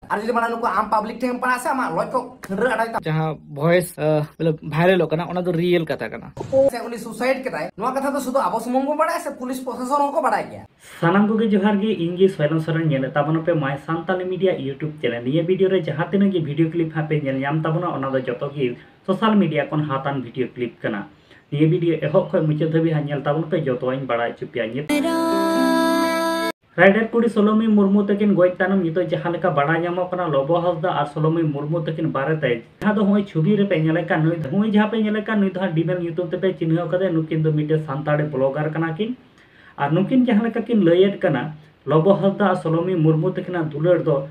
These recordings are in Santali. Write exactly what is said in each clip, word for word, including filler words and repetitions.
ᱟᱨ ᱡᱩᱫᱤ ᱢᱟᱱᱮ ᱱᱩᱠᱩ ᱟᱢ ᱯᱟᱵᱽᱞᱤᱠ ᱴᱷᱮᱱ ᱮᱢ ᱯᱟᱲᱟᱜᱼᱟ ᱥᱮ, ᱟᱢᱟᱜ ᱞᱚᱡᱽ ᱠᱚ ᱠᱷᱟᱹᱱᱰᱨᱟᱹ ᱟᱲᱟᱭ ᱛᱟᱢᱟ᱾ ᱡᱟᱦᱟᱸ ᱵᱷᱚᱭᱮᱥ ᱢᱚᱛᱞᱚᱵ ᱵᱷᱟᱭᱨᱟᱞᱚᱜ ᱠᱟᱱᱟ, ᱚᱱᱟ ᱫᱚ ᱨᱤᱭᱮᱞ ᱠᱟᱛᱷᱟ ᱠᱟᱱᱟ᱾ ᱥᱮ ᱩᱱᱤ ᱥᱩᱥᱟᱭᱤᱰ ᱠᱮᱫᱟᱭ, ᱱᱚᱣᱟ ᱠᱟᱛᱷᱟ ᱫᱚ ᱥᱩᱫᱷᱩ ᱟᱵᱚ ᱥᱩᱢᱩᱝ ᱵᱚᱱ ᱵᱟᱲᱟᱭᱟ ᱥᱮ ᱯᱩᱞᱤᱥ ᱯᱨᱚᱥᱟᱥᱚᱱ ᱦᱚᱸᱠᱚ ᱵᱟᱲᱟᱭ ᱜᱮᱭᱟ? ᱥᱟᱱᱟᱢ ᱠᱚᱜᱮ ᱡᱚᱦᱟᱨ ᱜᱮ, ᱤᱧ ᱜᱮ ᱥᱚᱭᱞᱚᱱ ᱥᱚᱨᱮᱱ᱾ ᱧᱮᱞᱮᱫ ᱛᱟᱵᱚᱱᱟᱯᱮ My Santali Media YouTube channel᱾ ᱱᱤᱭᱟᱹ ᱵᱷᱤᱰᱤᱭᱳ ᱨᱮ ᱡᱟᱦᱟᱸ ᱛᱤᱱᱟᱹᱜ ᱜᱮ ᱵᱷᱤᱰᱤᱭᱳ ᱠᱞᱤᱯ ᱦᱟᱸᱜ ᱯᱮ ᱧᱮᱞ ᱧᱟᱢ ᱛᱟᱵᱚᱱᱟ, ᱚᱱᱟ ᱫᱚ ᱡᱚᱛᱚ ᱜᱮ ᱥᱳᱥᱟᱞ ᱢᱤᱰᱤᱭᱟ ᱠᱷᱚᱱ ᱦᱟᱛᱟᱱ ᱵᱷᱤᱰᱤᱭᱳ ᱠᱞᱤᱯ ᱠᱟᱱᱟ᱾ ᱱᱤᱭᱟᱹ ᱵᱷᱤᱰᱤᱭᱳ ᱮᱦᱚᱵ ᱠᱷᱚᱱ ᱢᱩᱪᱟᱹᱫ ᱫᱷᱟᱹᱵᱤᱡ ᱦᱟᱸᱜ ᱧᱮᱞ ᱛᱟᱵᱚᱱ ᱯᱮ, ᱡᱚᱛᱚᱣᱟᱜ ᱤᱧ ᱵᱟᱲᱟᱭ ᱦᱚᱪᱚ ᱯᱮᱭᱟ᱾ ᱧᱮᱞ ᱨᱟᱭᱰᱟᱨ ᱠᱩᱲᱤ ᱥᱳᱞᱳᱢᱤ ᱢᱩᱨᱢᱩ ᱛᱟᱹᱠᱤᱱ ᱜᱚᱡ ᱛᱟᱭᱱᱚᱢ ᱱᱤᱛᱚᱜ ᱡᱟᱦᱟᱸ ᱞᱮᱠᱟ ᱵᱟᱲᱟᱭ ᱧᱟᱢᱚᱜ ᱠᱟᱱᱟ, ᱞᱚᱵᱚ ᱦᱟᱸᱥᱫᱟ ᱟᱨ ᱥᱳᱞᱳᱢᱤ ᱢᱩᱨᱢᱩ ᱛᱟᱹᱠᱤᱱ ᱵᱟᱨᱮᱛᱮ, ᱡᱟᱦᱟᱸ ᱫᱚ ᱱᱚᱜᱼᱚᱭ ᱪᱷᱚᱵᱤ ᱨᱮᱯᱮ ᱧᱮᱞᱮ ᱠᱟᱱ, ᱱᱩᱭ ᱫᱚ, ᱱᱩᱭ ᱡᱟᱦᱟᱸ ᱯᱮ ᱧᱮᱞᱮ ᱠᱟᱱ, ᱱᱩᱭ ᱫᱚ ᱦᱟᱸᱜ ᱰᱤᱢᱮᱞ ᱧᱩᱛᱩᱢ ᱛᱮᱯᱮ ᱪᱤᱱᱦᱟᱹᱣ ᱠᱟᱫᱮᱭᱟ᱾ ᱱᱩᱠᱤᱱ ᱫᱚ ᱢᱤᱫᱴᱮᱱ ᱥᱟᱱᱛᱟᱲᱤ ᱵᱞᱚᱜᱟᱨ ᱠᱟᱱᱟ ᱠᱤᱱ᱾ ᱟᱨ ᱱᱩᱠᱤᱱ ᱡᱟᱦᱟᱸ ᱞᱮᱠᱟ ᱠᱤᱱ ᱞᱟᱹᱭᱮᱫ ᱠᱟᱱᱟ, ᱞᱚᱵᱚ ᱦᱟᱸᱥᱫᱟ ᱟᱨ ᱥᱳᱞᱳᱢᱤ ᱢᱩᱨᱢᱩ ᱛᱟᱹᱠᱤᱱᱟᱜ ᱫᱩᱞᱟᱹᱲ ᱫᱚ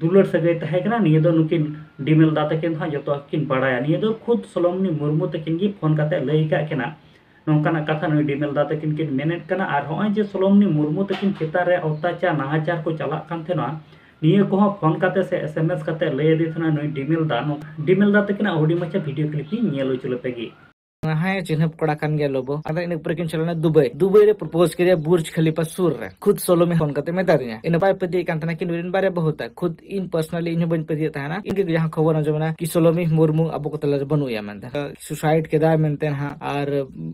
ᱫᱩᱞᱟᱹᱲ ᱥᱟᱹᱜᱟᱹᱭ ᱛᱟᱦᱮᱸ ᱠᱟᱱᱟ, ᱱᱤᱭᱟᱹ ᱫᱚ ᱱᱩᱠᱤᱱ ᱰᱤᱢᱮᱞ ᱫᱟ ᱛᱟᱹᱠᱤᱱ ᱫᱚ ᱦᱟᱸᱜ ᱡᱚᱛᱚ ᱠᱤᱱ ᱵᱟᱲᱟᱭᱟ᱾ ᱱᱤᱭᱟᱹ ᱫᱚ ᱠᱷᱩᱫ ᱥᱳᱞᱳᱢᱤ ᱢᱩᱨᱢᱩ ᱛᱟᱹᱠᱤᱱ ᱜᱮ ᱯᱷᱳᱱ ᱠᱟᱛᱮ ᱞᱟᱹᱭ ᱟᱠᱟᱫ ᱠᱤᱱᱟ, ᱱᱚᱝᱠᱟᱱᱟᱜ ᱠᱟᱛᱷᱟ ᱱᱩᱭ ᱰᱤᱢᱮᱞ ᱫᱟ ᱛᱟᱹᱠᱤᱱ ᱠᱤᱱ ᱢᱮᱱᱮᱫ ᱠᱟᱱᱟ᱾ ᱟᱨ ᱱᱚᱜᱼᱚᱭ ᱡᱮ ᱥᱳᱞᱳᱢᱤ ᱢᱩᱨᱢᱩ ᱛᱟᱹᱠᱤᱱ ᱪᱮᱛᱟᱱ ᱨᱮ ᱚᱛᱛᱟᱪᱟᱨ ᱱᱟᱦᱟᱪᱟᱨ ᱠᱚ ᱪᱟᱞᱟᱜ ᱠᱟᱱ ᱛᱟᱦᱮᱱᱟ, ᱱᱤᱭᱟᱹ ᱠᱚᱦᱚᱸ ᱯᱷᱳᱱ ᱠᱟᱛᱮ ᱥᱮ ᱮᱥ ᱮᱢ ᱮᱥ ᱠᱟᱛᱮ ᱞᱟᱹᱭ ᱟᱫᱮ ᱛᱟᱦᱮᱱᱟ ᱱᱩᱭ ᱰᱤᱢᱮᱞ ᱫᱟ᱾ ᱱᱚ-, ᱰᱤᱢᱮᱞ ᱫᱟ ᱛᱟᱹᱠᱤᱱᱟᱜ ᱦᱩᱰᱤᱧ ᱢᱟᱪᱷᱟ ᱵᱷᱤᱰᱤᱭᱳ ᱠᱞᱤᱯ ᱤᱧ ᱧᱮᱞ ᱦᱚᱪᱚ ᱞᱮᱯᱮ ᱜᱮ᱾ ᱦᱮᱸ, ᱪᱤᱱᱦᱟᱹᱯ ᱠᱚᱲᱟ ᱠᱟᱱ ᱜᱮᱭᱟ ᱞᱚᱵᱚ᱾ ᱟᱫᱚ ᱤᱱᱟᱹ ᱯᱚᱨᱮ ᱠᱤᱱ ᱪᱟᱞᱟᱣ ᱞᱮᱱᱟ ᱫᱩᱵᱟᱭ᱾ ᱫᱩᱵᱟᱭ ᱨᱮ ᱯᱨᱚᱯᱳᱡ ᱠᱮᱫᱮᱭᱟ ᱵᱩᱨᱡᱽ ᱠᱷᱟᱞᱤᱯᱟ ᱥᱩᱨ ᱨᱮ᱾ ᱠᱷᱩᱫ ᱥᱳᱞᱳᱢᱤ ᱯᱷᱳᱱ ᱠᱟᱛᱮ ᱢᱮᱛᱟ ᱫᱤᱧᱟ᱾ ᱤᱱᱟᱹ ᱵᱟᱭ ᱯᱟᱹᱛᱭᱟᱹᱜ ᱠᱟᱱ ᱛᱟᱦᱮᱱᱟ ᱠᱤᱱ ᱨᱮᱱ ᱵᱟᱨᱭᱟ ᱵᱟᱹᱦᱩ ᱛᱟᱠ᱾ ᱠᱷᱩᱫ ᱤᱧ personally ᱤᱧ ᱦᱚᱸ ᱵᱟᱹᱧ ᱯᱟᱹᱛᱭᱟᱹᱜ ᱛᱟᱦᱮᱱᱟ᱾ ᱤᱧ ᱜᱮ ᱡᱟᱦᱟᱸ ᱠᱷᱚᱵᱚᱨ ᱟᱸᱡᱚᱢ ᱮᱱᱟ ᱠᱤ ᱥᱳᱞᱳᱢᱤ ᱢᱩᱨᱢᱩ ᱟᱵᱚ ᱠᱚ ᱛᱟᱞᱟ ᱨᱮ ᱵᱟᱹᱱᱩᱜ ᱮᱭᱟ ᱢᱮᱱᱛᱮ᱾ ᱥᱩᱥᱟᱭᱤᱰ ᱠᱮᱫᱟᱭ ᱢᱮᱱᱛᱮ ᱱᱟᱦᱟᱜ᱾ ᱟᱨ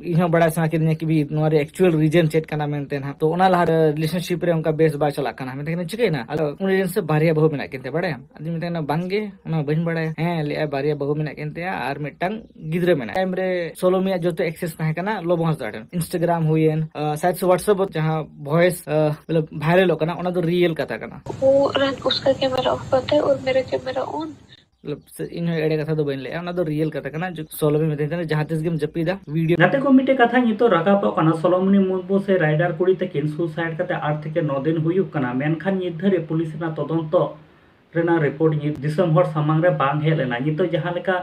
ᱤᱧ ᱦᱚᱸ ᱵᱟᱲᱟᱭ ᱥᱟᱱᱟ ᱠᱤᱫᱤᱧᱟ ᱠᱤ ᱵᱤ ᱱᱚᱣᱟ ᱨᱮ actual reason ᱪᱮᱫ ᱠᱟᱱᱟ ᱢᱮᱱᱛᱮ ᱱᱟᱦᱟᱜ᱾ ᱛᱚ ᱚᱱᱟ ᱞᱟᱦᱟ ᱨᱮ relationship ᱨᱮ ᱚᱱᱠᱟ ᱵᱮᱥ ᱵᱟᱭ ᱪᱟᱞᱟᱜ ᱠᱟᱱᱟ᱾ ᱢᱮᱛᱟ ᱠᱤᱱᱟ ᱪᱤᱠᱟᱹᱭᱮᱱᱟ? ᱟᱫᱚ ᱩᱱᱤ ᱨᱮᱱ ᱥᱮ ᱵᱟᱨᱭᱟ ᱵᱟᱹᱦᱩ ᱢᱮᱱᱟᱜ ᱠᱤᱱ ᱛᱟᱭᱟ, ᱵᱟᱲᱟᱭᱟᱢ? ᱟᱫᱚᱧ ᱢᱮᱛᱟᱭ ᱠᱟᱱᱟ, "ᱵᱟᱝᱜᱮ, ᱚᱱᱟ ᱵᱟᱹᱧ ᱵᱟᱲᱟᱭᱟ᱾" "ᱦᱮᱸ," ᱞᱟᱹᱭᱮᱫᱼᱟᱭ, "ᱵᱟᱨᱭᱟ ᱵᱟᱹᱦᱩ ᱢᱮᱱᱟᱜ ᱠᱤᱱ ᱛᱟᱭᱟ ᱟᱨ ᱢᱤᱫᱴᱟᱝ ᱜᱤᱫᱽᱨᱟᱹ ᱢᱮᱱᱟᱭᱟ᱾" ᱴᱟᱭᱤᱢ ᱨᱮ ᱥᱳᱞᱳᱢᱤᱭᱟᱜ ᱡᱚᱛᱚ access ᱛᱟᱦᱮᱸ ᱠᱟᱱᱟ ᱞᱚᱵᱚ ᱦᱟᱸᱥᱫᱟ ᱴᱷᱮᱱ᱾ Instagram ᱦᱩᱭᱮᱱ, ᱟᱸ, ᱥᱟᱭᱮᱫ ᱥᱮ WhatsApp ᱡᱟᱦᱟᱸ ᱵᱷᱚᱭᱮᱥ, ᱟᱸ, ᱢᱚᱛᱞᱚᱵ ᱵᱷᱟᱭᱨᱟᱞᱚᱜ ᱠᱟᱱᱟ, ᱚᱱᱟ ᱫᱚ ᱨᱤᱭᱮᱞ ᱠᱟᱛᱷᱟ ᱠᱟᱱᱟ᱾ वो रन, उसका कैमरा ऑफ करता है और मेरा कैमरा ऑन। मतलब, ᱥᱮ ᱤᱧ ᱦᱚᱸ ᱮᱲᱮ ᱠᱟᱛᱷᱟ ᱫᱚ ᱵᱟᱹᱧ ᱞᱟᱹᱭᱟ, ᱚᱱᱟ ᱫᱚ ᱨᱤᱭᱮᱞ ᱠᱟᱛᱷᱟ ᱠᱟᱱᱟ᱾ ᱡᱚ-, ᱥᱳᱞᱳᱢᱤ ᱢᱤᱛᱟᱹᱧ ᱠᱟᱱᱟ, ᱡᱟᱦᱟᱸ ᱛᱤᱥ ᱜᱮᱢ ᱡᱟᱹᱯᱤᱫᱟ, ᱵᱷᱤᱰᱤᱭᱳ᱾ ᱜᱟᱛᱮ ᱠᱚ, ᱢᱤᱫᱴᱮᱡ ᱠᱟᱛᱷᱟ ᱱᱤᱛᱚᱜ ᱨᱟᱠᱟᱵᱚᱜ ᱠᱟᱱᱟ, ᱥᱳᱞᱳᱢᱚᱱᱤ ᱢᱩᱨᱢᱩ ᱥᱮ ᱨᱟᱭᱰᱟᱨ ᱠᱩᱲᱤ ᱛᱟᱹᱠᱤᱱ ᱥᱩᱥᱟᱭᱤᱰ ᱠᱟᱛᱮ ᱟᱴ ᱛᱷᱮᱠᱮ ᱱᱚ ᱫᱤᱱ ᱦᱩᱭᱩᱜ ᱠᱟᱱᱟ, ᱢᱮᱱᱠᱷᱟᱱ ᱱᱤᱛ ᱫᱷᱟᱹᱨᱤᱡ ᱯᱩᱞᱤᱥ ᱨᱮᱱᱟᱜ ᱛᱚᱫᱚᱱᱛᱚ ᱨᱮᱱᱟᱜ ᱨᱤᱯᱳᱨᱴ ᱱᱤᱛ ᱫᱤᱥᱚᱢ ᱦᱚᱲ ᱥᱟᱢᱟᱝ ᱨᱮ ᱵᱟᱝ ᱦᱮᱡ ᱞᱮᱱᱟ᱾ ᱱᱤᱛᱚᱜ ᱡᱟᱦᱟᱸ ᱞᱮᱠᱟ,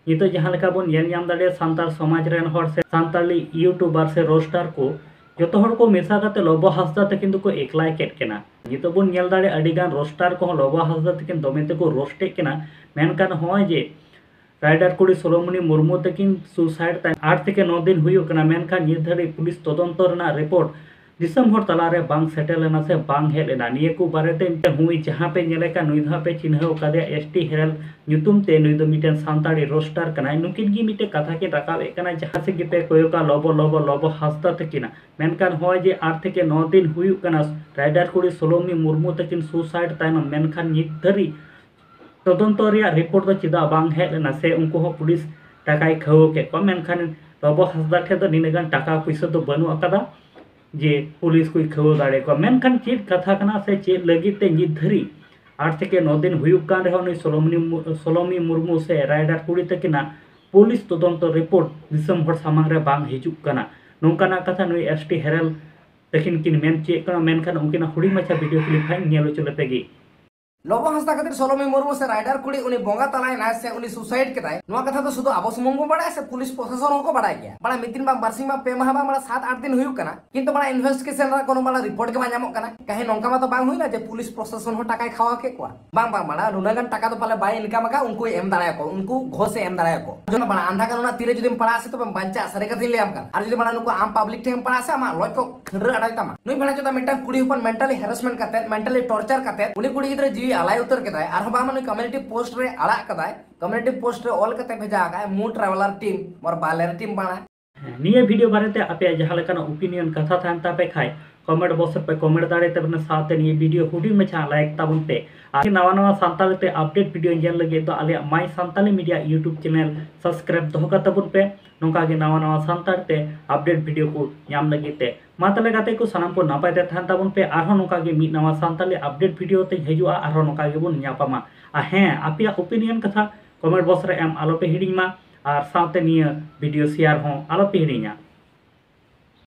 ᱱᱤᱛᱚᱜ ᱡᱟᱦᱟᱸ ᱞᱮᱠᱟ ᱵᱚᱱ ᱧᱮᱞ ᱧᱟᱢ ᱫᱟᱲᱮᱭᱟᱜᱼᱟ, ᱥᱟᱱᱛᱟᱲ ᱥᱚᱢᱟᱡᱽ ᱨᱮᱱ ᱦᱚᱲ ᱥᱮ ᱥᱟᱱᱛᱟᱲᱤ ᱤᱭᱩᱴᱩᱵᱟᱨ ᱥᱮ ᱨᱳᱥᱴᱟᱨ ᱠᱚ, ᱡᱚᱛᱚ ᱦᱚᱲ ᱠᱚ ᱢᱮᱥᱟ ᱠᱟᱛᱮ ᱞᱚᱵᱚ ᱦᱟᱸᱥᱫᱟ ᱛᱟᱹᱠᱤᱱ ᱫᱚᱠᱚ ᱮᱠᱞᱟᱭ ᱠᱮᱫ ᱠᱤᱱᱟ᱾ ᱱᱤᱛᱚᱜ ᱵᱚᱱ ᱧᱮᱞ ᱫᱟᱲᱮᱭᱟᱜᱼᱟ, ᱟᱹᱰᱤ ᱜᱟᱱ ᱨᱳᱥᱴᱟᱨ ᱠᱚᱦᱚᱸ ᱞᱚᱵᱚ ᱦᱟᱸᱥᱫᱟ ᱛᱟᱹᱠᱤᱱ ᱫᱚᱢᱮ ᱛᱮᱠᱚ ᱨᱳᱥᱴᱮᱫ ᱠᱤᱱᱟ᱾ ᱢᱮᱱᱠᱷᱟᱱ ᱱᱚᱜᱼᱚᱭ ᱡᱮ ᱨᱟᱭᱰᱟᱨ ᱠᱩᱲᱤ ᱥᱳᱞᱳᱢᱚᱱᱤ ᱢᱩᱨᱢᱩ ᱛᱟᱹᱠᱤᱱ ᱥᱩᱥᱟᱭᱤᱰ ᱛᱟᱭᱚᱢ ᱟᱴ ᱛᱷᱮᱠᱮ ᱱᱚ ᱫᱤᱱ ᱦᱩᱭᱩᱜ ᱠᱟᱱᱟ, ᱢᱮᱱᱠᱷᱟᱱ ᱱᱤᱛ ᱫᱷᱟᱹᱵᱤᱡ ᱯᱩᱞᱤᱥ ᱛᱚᱫᱚᱱᱛᱚ ᱨᱮᱱᱟᱜ ᱨᱤᱯᱳᱨᱴ ᱫᱤᱥᱚᱢ ᱦᱚᱲ ᱛᱟᱞᱟᱨᱮ ᱵᱟᱝ ᱥᱮᱴᱮᱨ ᱞᱮᱱᱟ ᱥᱮ ᱵᱟᱝ ᱦᱮᱡ ᱞᱮᱱᱟ, ᱱᱤᱭᱟᱹ ᱠᱚ ᱵᱟᱨᱮᱛᱮ ᱢᱤᱫᱴᱮᱱ ᱦᱩᱭ ᱡᱟᱦᱟᱸ ᱯᱮ ᱧᱮᱞᱮ ᱠᱟᱱ, ᱱᱩᱭ ᱫᱚ ᱦᱟᱸᱜ ᱯᱮ ᱪᱤᱱᱦᱟᱹᱣ ᱟᱠᱟᱫᱮᱭᱟ, ᱮᱥ ᱴᱤ ᱦᱮᱨᱮᱞ ᱧᱩᱛᱩᱢ ᱛᱮ, ᱱᱩᱭ ᱫᱚ ᱢᱤᱫᱴᱮᱱ ᱥᱟᱱᱛᱟᱲᱤ ᱨᱳᱥᱴᱟᱨ ᱠᱟᱱᱟᱭ᱾ ᱱᱩᱠᱤᱱ ᱜᱮ ᱢᱤᱫᱴᱮᱱ ᱠᱟᱛᱷᱟ ᱠᱤᱱ ᱨᱟᱠᱟᱵ ᱮᱫ ᱠᱟᱱᱟ, ᱡᱟᱦᱟᱸ ᱥᱮᱫ ᱜᱮᱯᱮ ᱠᱚᱭᱚᱜᱟ ᱞᱚᱵᱚ ᱞᱚᱵᱚ ᱞᱚᱵᱚ ᱦᱟᱸᱥᱫᱟ ᱛᱟᱹᱠᱤᱱᱟ᱾ ᱢᱮᱱᱠᱷᱟᱱ ᱱᱚᱜᱼᱚᱭ ᱡᱮ ᱟᱴ ᱛᱷᱮᱠᱮ ᱱᱚ ᱫᱤᱱ ᱦᱩᱭᱩᱜ ᱠᱟᱱᱟ ᱨᱟᱭᱰᱟᱨ ᱠᱩᱲᱤ ᱥᱳᱞᱳᱢᱤ ᱢᱩᱨᱢᱩ ᱛᱟᱹᱠᱤᱱ ᱥᱩᱥᱟᱭᱤᱰ ᱛᱟᱭᱱᱚᱢ, ᱢᱮᱱᱠᱷᱟᱱ ᱱᱤᱛ ᱫᱷᱟᱹᱨᱤᱡ ᱛᱚᱫᱚᱱᱛᱚ ᱨᱮᱭᱟᱜ ᱨᱤᱯᱳᱨᱴ ᱫᱚ ᱪᱮᱫᱟᱜ ᱵᱟᱝ ᱦᱮᱡ ᱞᱮᱱᱟ ᱥᱮ ᱩᱱᱠᱩ ᱦᱚᱸ ᱯᱩᱞᱤᱥ ᱴᱟᱠᱟᱭ ᱠᱷᱟᱹᱣᱟᱹ ᱠᱮᱫ ᱠᱚᱣᱟ, ᱢᱮᱱᱠᱷᱟᱱ ᱞᱚᱵᱚ ᱦᱟᱸᱥᱫᱟ ᱴᱷᱮᱱ ᱫᱚ ᱱᱤᱱᱟᱹᱜ ᱜᱟᱱ ᱴᱟᱠᱟ ᱯᱩᱭᱥᱟᱹ ᱫᱚ ᱵᱟᱹᱱᱩᱜ ᱟᱠᱟᱫᱟ ᱡᱮ ᱯᱩᱞᱤᱥ ᱠᱚᱭ ᱠᱷᱟᱹᱣᱟᱹ ᱫᱟᱲᱮ ᱠᱚᱣᱟ᱾ ᱢᱮᱱᱠᱷᱟᱱ ᱪᱮᱫ ᱠᱟᱛᱷᱟ ᱠᱟᱱᱟ ᱥᱮ ᱪᱮᱫ ᱞᱟᱹᱜᱤᱫ ᱛᱮ ᱱᱤᱛ ᱫᱷᱟᱹᱨᱤᱡ ᱟᱴ ᱛᱷᱮᱠᱮ ᱱᱚ ᱫᱤᱱ ᱦᱩᱭᱩᱜ ᱠᱟᱱ ᱨᱮᱦᱚᱸ ᱱᱩᱭ ᱥᱳᱞᱳᱢᱤ ᱢᱩ-, ᱥᱳᱞᱳᱢᱤ ᱢᱩᱨᱢᱩ ᱥᱮ ᱨᱟᱭᱰᱟᱨ ᱠᱩᱲᱤ ᱛᱟᱹᱠᱤᱱᱟᱜ ᱯᱩᱞᱤᱥ ᱛᱚᱫᱚᱱᱛᱚ ᱨᱤᱯᱳᱨᱴ ᱫᱤᱥᱚᱢ ᱦᱚᱲ ᱥᱟᱢᱟᱝ ᱨᱮ ᱵᱟᱝ ᱦᱤᱡᱩᱜ ᱠᱟᱱᱟ? ᱱᱚᱝᱠᱟᱱᱟᱜ ᱠᱟᱛᱷᱟ ᱱᱩᱭ ᱮᱥ ᱴᱤ ᱦᱮᱨᱮᱞ ᱛᱟᱹᱠᱤᱱ ᱠᱤᱱ ᱢᱮᱱ ᱦᱚᱪᱚᱭᱮᱫ ᱠᱟᱱᱟ, ᱢᱮᱱᱠᱷᱟᱱ ᱩᱱᱠᱤᱱᱟᱜ ᱦᱩᱰᱤᱧ ᱢᱟᱪᱷᱟ ᱵᱷᱤᱰᱤᱭᱳ ᱠᱞᱤᱯ ᱦᱟᱸᱜ ᱧᱮᱞ ᱦᱚᱪᱚ ᱞᱮᱯᱮ ᱜᱮ᱾ ᱞᱚᱵᱚ ᱦᱟᱸᱥᱫᱟ ᱠᱷᱟᱹᱛᱤᱨ ᱥᱳᱞᱳᱢᱤ ᱢᱩᱨᱢᱩ ᱥᱮ ᱨᱟᱭᱰᱟᱨ ᱠᱩᱲᱤ ᱩᱱᱤ ᱵᱚᱸᱜᱟ ᱛᱟᱞᱟᱭᱮᱱᱟᱭ ᱥᱮ ᱩᱱᱤ ᱥᱩᱥᱟᱭᱤᱰ ᱠᱮᱫᱟᱭ, ᱱᱚᱣᱟ ᱠᱟᱛᱷᱟ ᱫᱚ ᱥᱩᱫᱷᱩ ᱟᱵᱚ ᱥᱩᱢᱩᱝ ᱵᱚ ᱵᱟᱲᱟᱭᱟ ᱥᱮ ᱯᱩᱞᱤᱥ ᱯᱨᱚᱥᱟᱥᱚᱱ ᱦᱚᱸᱠᱚ ᱵᱟᱲᱟᱭ ᱜᱮᱭᱟ? ᱵᱟᱲᱟ ᱢᱤᱫ ᱫᱤᱱ ᱵᱟᱝ, ᱵᱟᱨᱥᱤᱧ ᱵᱟᱝ, ᱯᱮ ᱢᱟᱦᱟ ᱵᱟᱝ, ᱵᱟᱲᱟ ᱥᱟᱛ ᱟᱴ ᱫᱤᱱ ᱦᱩᱭᱩᱜ ᱠᱟᱱᱟ, ᱠᱤᱱᱛᱩ ᱵᱟᱲᱟ ᱤᱱᱵᱷᱮᱥᱴᱤᱜᱮᱥᱚᱱ ᱨᱮᱱᱟᱜ ᱠᱳᱱᱳ ᱵᱟᱲᱟ ᱨᱤᱯᱳᱨᱴ ᱜᱮ ᱵᱟᱝ ᱧᱟᱢᱚᱜ ᱠᱟᱱᱟ᱾ ᱠᱟᱹᱦᱤ ᱱᱚᱝᱠᱟ ᱢᱟ ᱛᱚ ᱵᱟᱝ ᱦᱩᱭᱱᱟ ᱡᱮ ᱯᱩᱞᱤᱥ ᱯᱨᱚᱥᱟᱥᱚᱱ ᱦᱚᱸ ᱴᱟᱠᱟᱭ ᱠᱷᱟᱣᱟ ᱠᱮᱫ ᱠᱚᱣᱟ? ᱵᱟᱝ, ᱵᱟᱝ, ᱵᱟᱲᱟ ᱱᱩᱱᱟᱹᱜ ᱜᱟᱱ ᱴᱟᱠᱟ ᱫᱚ ᱯᱟᱞᱮ ᱵᱟᱭ ᱤᱱᱠᱟᱢ ᱟᱠᱟᱫ, ᱩᱱᱠᱩᱭ ᱮᱢ ᱫᱟᱲᱮᱭᱟᱠᱚ, ᱩᱱᱠᱩ ᱜᱷᱚᱥᱮ ᱮᱢ ᱫᱟᱲᱮᱭᱟᱠᱚ᱾ ᱡᱚᱱ ᱵᱟᱲᱟ ᱟᱱᱫᱷᱟ ᱠᱟᱱ ᱚᱱᱟ ᱛᱤᱨᱮ ᱡᱩᱫᱤᱢ ᱯᱟᱲᱟᱜᱼᱟ ᱥᱮ ᱛᱚᱵᱮᱢ ᱵᱟᱧᱪᱟᱜᱼᱟ, ᱥᱟᱹᱨᱤ ᱠᱟᱛᱷᱟᱧ ᱞᱟᱹᱭᱟᱢ ᱠᱟᱱᱟ᱾ ᱟᱨ ᱡᱩᱫᱤ ᱵᱟᱲᱟ ᱱᱩᱠᱩ ᱟᱢ ᱯᱟᱵᱽᱞᱤᱠ ᱴᱷᱮᱱ ᱮᱢ ᱯᱟᱲᱟᱜᱼᱟ ᱥᱮ ᱟᱢᱟᱜ ᱞᱚᱡᱽ ᱠᱚ ᱠᱷᱟᱹᱰᱨᱟᱹ ᱟᱲᱟᱭ ᱛᱟᱢᱟ᱾ ᱱᱩᱭ ᱵᱷᱮᱲᱟ ᱪᱚᱫᱟ ᱢᱤᱫᱴᱟᱝ ᱠᱩᱲᱤ ᱦᱚᱯᱚᱱ ᱢᱮᱱᱴᱟᱞᱤ ᱦᱮᱨᱟᱥᱢᱮᱱᱴ ᱠᱟᱛᱮ, ᱢᱮᱱᱴᱟᱞᱤ ᱴᱚᱨᱪᱟᱨ ᱠᱟᱛᱮ ᱩᱱᱤ ᱠᱩᱲᱤ ᱜᱤᱫᱽᱨᱟᱹ ᱡᱤᱣᱤ ᱟᱞᱟᱭ ᱩᱛᱟᱹᱨ ᱠᱮᱫᱟᱭ, ᱟᱨᱦᱚᱸ ᱵᱟᱝ ᱱᱩᱭ ᱠᱚᱢᱤᱭᱩᱱᱤᱴᱤ ᱯᱳᱥᱴ ᱨᱮ ᱟᱲᱟᱜ ᱠᱟᱫᱟᱭ, ᱠᱚᱢᱤᱭᱩᱱᱤᱴᱤ ᱯᱳᱥᱴ ᱨᱮ ᱚᱞ ᱠᱟᱛᱮ ᱵᱷᱮᱡᱟ ᱟᱠᱟᱫᱟᱭ, "ᱢᱩ ᱴᱨᱟᱵᱷᱮᱞᱟᱨ ᱴᱤᱢ ᱢᱚᱨ ᱵᱟᱞᱮᱨ ᱴᱤᱢ ᱵᱟᱲᱟ᱾" ᱦᱮᱸ, ᱱᱤᱭᱟᱹ ᱵᱷᱤᱰᱤᱭᱳ ᱵᱟᱨᱮᱛᱮ ᱟᱯᱮᱭᱟᱜ ᱡᱟᱦᱟᱸ ᱞᱮᱠᱟᱱᱟᱜ ᱚᱯᱤᱱᱤᱭᱚᱱ ᱠᱟᱛᱷᱟ ᱛᱟᱦᱮᱱ ᱛᱟᱯᱮ ᱠᱷᱟᱡ ᱠᱚᱢᱮᱱᱴ ᱵᱚᱠᱥ ᱨᱮᱯᱮ ᱠᱚᱢᱮᱱᱴ ᱫᱟᱲᱮ ᱛᱟᱵᱚᱱᱟ, ᱥᱟᱶᱛᱮ ᱱᱤᱭᱟᱹ ᱵᱷᱤᱰᱤᱭᱳ ᱦᱩᱰᱤᱧ ᱢᱟᱪᱷᱟ ᱞᱟᱭᱤᱠ ᱛᱟᱵᱚᱱ ᱯᱮ᱾ ᱟᱨ ᱱᱟᱣᱟ ᱱᱟᱣᱟ ᱥᱟᱱᱛᱟᱲᱤ ᱛᱮ ᱟᱯᱰᱮᱴ ᱵᱷᱤᱰᱤᱭᱳ ᱧᱮᱞ ᱞᱟᱹᱜᱤᱫ ᱫᱚ ᱟᱞᱮᱭᱟᱜ ᱢᱟᱭ Santali media YouTube channel subscribe ᱫᱚᱦᱚ ᱠᱟᱛᱟ ᱵᱚᱱ ᱯᱮ, ᱱᱚᱝᱠᱟ ᱜᱮ ᱱᱟᱣᱟ ᱱᱟᱣᱟ ᱥᱟᱱᱛᱟᱲ ᱛᱮ ᱟᱯᱰᱮᱴ ᱵᱷᱤᱰᱤᱭᱳ ᱠᱚ ᱧᱟᱢ ᱞᱟᱹᱜᱤᱫ ᱛᱮ᱾ ᱢᱟ ᱛᱟᱦᱞᱮ ᱜᱟᱛᱮ ᱠᱚ, ᱥᱟᱱᱟᱢ ᱠᱚ ᱱᱟᱯᱟᱭ ᱛᱮ ᱛᱟᱦᱮᱱ ᱛᱟᱵᱚᱱ ᱯᱮ᱾ ᱟᱨᱦᱚᱸ ᱱᱚᱝᱠᱟ ᱜᱮ ᱢᱤᱫ ᱱᱟᱣᱟ ᱥᱟᱱᱛᱟᱞᱤ ᱟᱯᱰᱮᱴ ᱵᱷᱤᱰᱤᱭᱳ ᱛᱮᱧ ᱦᱤᱡᱩᱜᱼᱟ, ᱟᱨᱦᱚᱸ ᱱᱚᱝᱠᱟ ᱜᱮᱵᱚᱱ ᱧᱟᱯᱟᱢᱟ᱾ ᱟᱨ ᱦᱮᱸ, ᱟᱯᱮᱭᱟᱜ ᱚᱯᱤᱱᱤᱭᱚᱱ ᱠᱟᱛᱷᱟ ᱠᱚᱢᱮᱱᱴ ᱵᱚᱠᱥ ᱨᱮ ᱮᱢ ᱟᱞᱚ ᱯᱮ ᱦᱤᱲᱤᱧ ᱢᱟ, ᱟᱨ ᱥᱟᱶᱛᱮ ᱱᱤᱭᱟᱹ ᱵᱷᱤᱰᱤᱭᱳ ᱥᱮᱭᱟᱨ ᱦᱚᱸ ᱟᱞᱚ ᱯᱮ ᱦᱤᱲᱤᱧᱟ᱾